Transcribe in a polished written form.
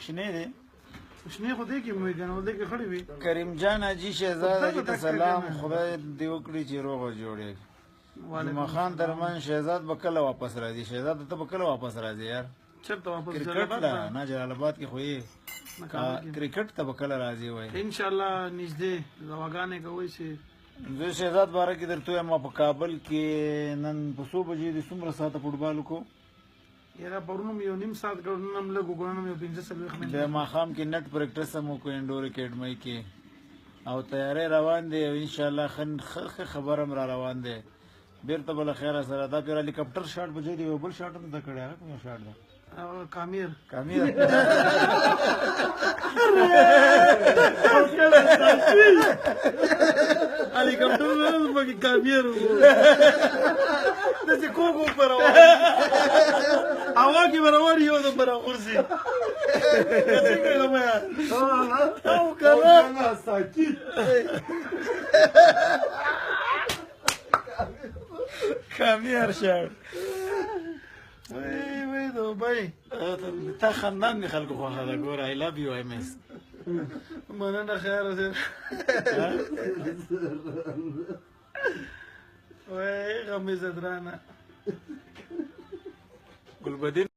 شنه دی. شنې خو دې کې مې کنه، دې کې خړې وي. کریم جان حاجي شهزاد حاجي ته سلام، خدای دې وکړي چې روغ او جوړ یې. جمعه خان درمن، شهزاد به کله واپس راځي؟ شهزاد ته به کله واپس راځي یار؟ چرته واپس؟ کرکټ له نه، جلال آباد کې خو یې کرکټ ته به کله راځي وای؟ ان شاء الله نږدې، دواګانې کوي چې زه شهزاد باره کې درته وایم، په کابل کې نن په څو بجې د څومره ساعته فوټبال وکړو؟ یاره پرون هم یو نیم ساعت کړو، نن هم لږ وکړو، نن هم یو 45 منټه. د ماښام کې نټ پریکټس هم وکړو انډور اکیډمۍ کې، او تیاری روان دی، او انشاءالله ښه خبر هم را روان دی. بیرته به له خیره سره. دا پیر هلیکاپټر شاټ بجې دی، یو بل شاټ هم زده کړی، هغه کوم شاټ دی؟ کامیر. کامیر. هلیکاپټر نه پکې کامیر وو، داسې کوکو پر هوا کې به روان، یو د پر غورځي. څنګه یې لمه او کنه ساکت کامیر شاټ. وی وی دوبۍ تا خندان دي خلکو خوښه ده. ګوره، آی لاو یو، آی مس. مننه، خیر اوسې. وای غمې زدرانه ګلبدین.